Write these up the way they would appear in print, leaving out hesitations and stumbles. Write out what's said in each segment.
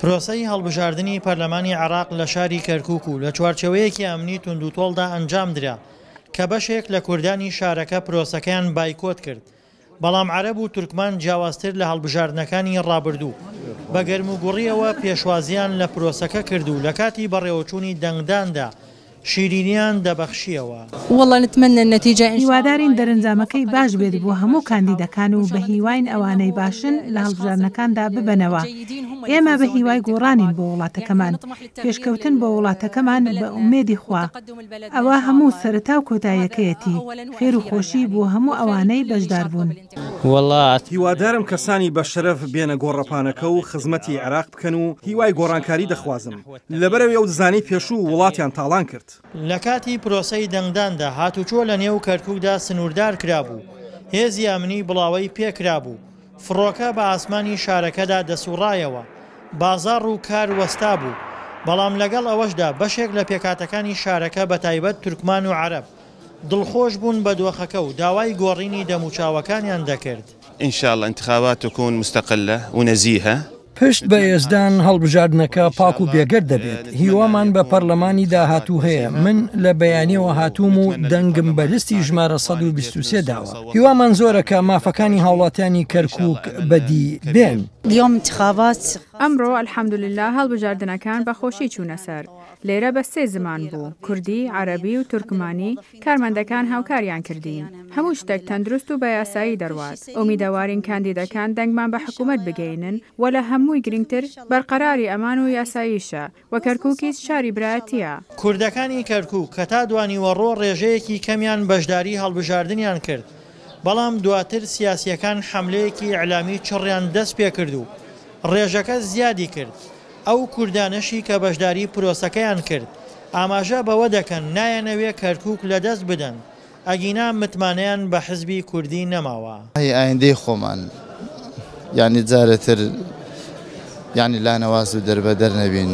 پرۆسەی هەڵبژاردنی پەرلەمانی عێراق لە شاری کەرکوک و لە چوارچێوەیەکی ئەمنی توندوتۆڵدا ئەنجامدرا کە بەشێک لە کوردانی شارەکە پرۆسەکەیان بایکۆت کرد، بەڵام عەرەب و تورکمان جیاوازتر لە هەڵبژاردنەکانی ڕابردوو بە گەرموگوڕییەوە پێشوازییان لە پرۆسەکە کرد و لە کاتی بەڕێوەچوونی دەنگداندا شیرینیان دەبەخشییەوە. هیوادارین دەرەنجامەکەی باش بێت بۆ هەموو کاندیدەکان و بەهیواین ئەوانەی باشن لە هەڵبژاردنەکاندا ببەنەوە. ئێمە بە هیوای گۆڕانین بۆ وڵاتەکەمان، پێشکەوتن بۆ وڵاتەکەمان بە ئومێدی خوا. ئەوە هەموو سەرەتا و کۆتاییەکەیەتی. خێر و خۆشی بۆ هەموو ئەوانەی بەشدار بوون. هیوادارم کەسانی بە شەرەف بێنە گۆڕەپانەکە و خزمەتی عێراق بکەن و هیوای گۆڕانکاری دەخوازم لەبەرئەوەی ئەو دزانەی پێشوو وڵاتیان تاڵان کرد. لە کاتی پرۆسەی دەنگداندا هاتوچۆ لە نێو کەرکوکدا سنووردار کرابوو، هێزی ئەمنی بڵاوەی پێکرابوو، فڕۆکە بە ئاسمانی شارەکەدا دەسوڕایەوە، بازاڕ و کار وەستابوو، بەڵام لەگەڵ ئەوەشدا بەشێک لە پێکهاتەکانی شارەکە بەتایبەت تورکمان و عەرەب دڵخۆش بوون بە دۆخەکە و داوای گۆڕینی دەموچاوەکانیان دەکرد. ان شاء اللە انتخابات تکون مستقلە ونزیهە. پشت بە یەزدان هەڵبژاردنەکە پاک و بێگەرد دەبێت، هیوامان بە پەرلەمانی داهاتوو هەیە، من لە بەیانیەوە هاتووم و دەنگم بە لستی ژمارە 123 داوە، هیوامان زۆرە کە مافەکانی هاوڵاتیانی کەرکوک بەدی بێن. ئەمڕۆ الحمدللە هەڵبژاردنەکان بە خۆشی چوونە سەر، لێرە بە سێ زمان بوو، کوردی، عەرەبی و تورکمانی، کارمەندەکان هاوکاریان کردین. هەموو شتێک تەندروست و بە یاسایی دەڕوات. ئومیدەوارین کاندیدەکان دەنگمان بە حکومەت بگەینن و لە هەمووی گرنگتر بەرقەراری ئەمان و یاساییشە و کەرکوکیش شاری برایەتییە. کوردەکانی کەرکوک کە تا دوانیوەڕۆ ڕێژەیەکی کەمیان بەشداری هەڵبژاردنیان کرد، بەڵام دواتر سیاسییەکان حەملەیەکی ئیعلامی چڕیان دەستپێکرد و ڕێژەکە زیادی کرد. ئەو کوردانەشی کە بەشداری پرۆسەکەیان کرد، ئاماژە بەوە دەکەن نایانەوێ کەرکوک لەدەست بدەن، ئەگینا متمانەیان بە حزبی کوردی نەماوە. هی ئایندەی خۆمان یانی جارێ تر یانی لانەواز و دەربەدەر نەبین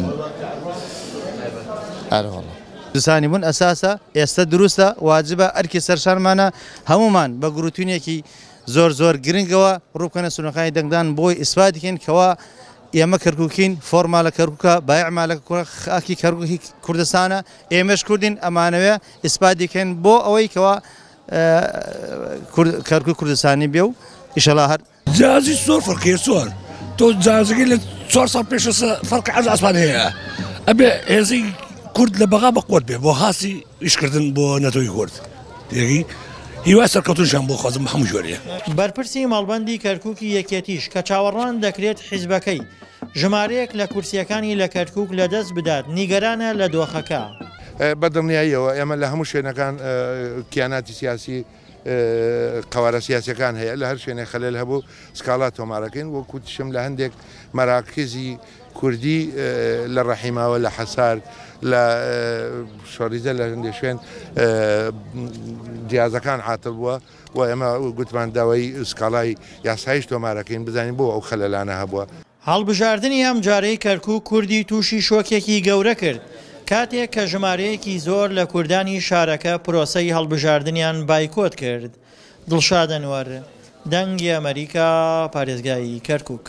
ئەرەوەڵا. کوردستانی بوون ئەساسە ئێستە دروستە واجبە ئەرکی سەرشانمانە هەموومان بە گروتینێکی زۆر زۆر گرنگەوە ڕووبکەنە سنوورەکانی دەنگدان بۆی ئیسپاتی کەین کەوا ئێمە کەرکوکین فۆرما لە کەرکوکە بایعما لە خاکی کەرکوکی کوردستانە ئێمەش کوردین ئەمانەوێ ئیسپاتی کەین بۆ ئەوەی کەوا کەرکوک کوردستانی بێ و ئیشەڵا هەر جیازی زۆر فەرقیە زۆر تۆ جازەکەی لە چوار ساڵ پێش فەرقی عەرز ئاسمان هەیە ئەبێ هێزی کورد لە بەغا بەقوەت بێ بۆ هاسی ئیشکردن بۆ نەتەوەی کورد تێگەی هیوای سەرکەوتنشان بۆ خوازم بە هەموو جۆرێ. بەرپرسی مەڵبەندی کەرکوکی یەکێتیش کە چاوەڕوان دەکرێت حیزبەکەی ژمارەیەک لە کورسییەکانی لە کەرکوک لەدەست بدات نیگەرانە لە دۆخەکە. بە دڵنیاییەوە ئێمە لە هەموو شوێنەکان کیاناتی سیاسی قەوارە سیاسیەکان هەیە لە هەر شوێنێک خەلەل هەبوو سکاڵا تۆمارەکەین وەکو وتیشم لە هەندێک مەراکزی کوردی لە ڕەحیماوە لە حەسار لە شۆریزە لە هەندێک شوێن جیازەکان عاتڵ بووە و ئێمە گوتمان داوای سکاڵای یاسایش تۆمارەکەین بزانین بۆ ئەو خەلەلانە هەبووە. هەڵبژاردنی ئەمجارەی کەرکوک کوردی تووشی شۆکێکی گەورە کرد، کاتێک کە ژمارەیەکی زۆر لە کوردانی شارەکە پرۆسەی هەڵبژاردنیان بایکۆت کرد. دڵشاد ئەنوەر، دەنگی ئەمەریکا، پارێزگای کەرکوک.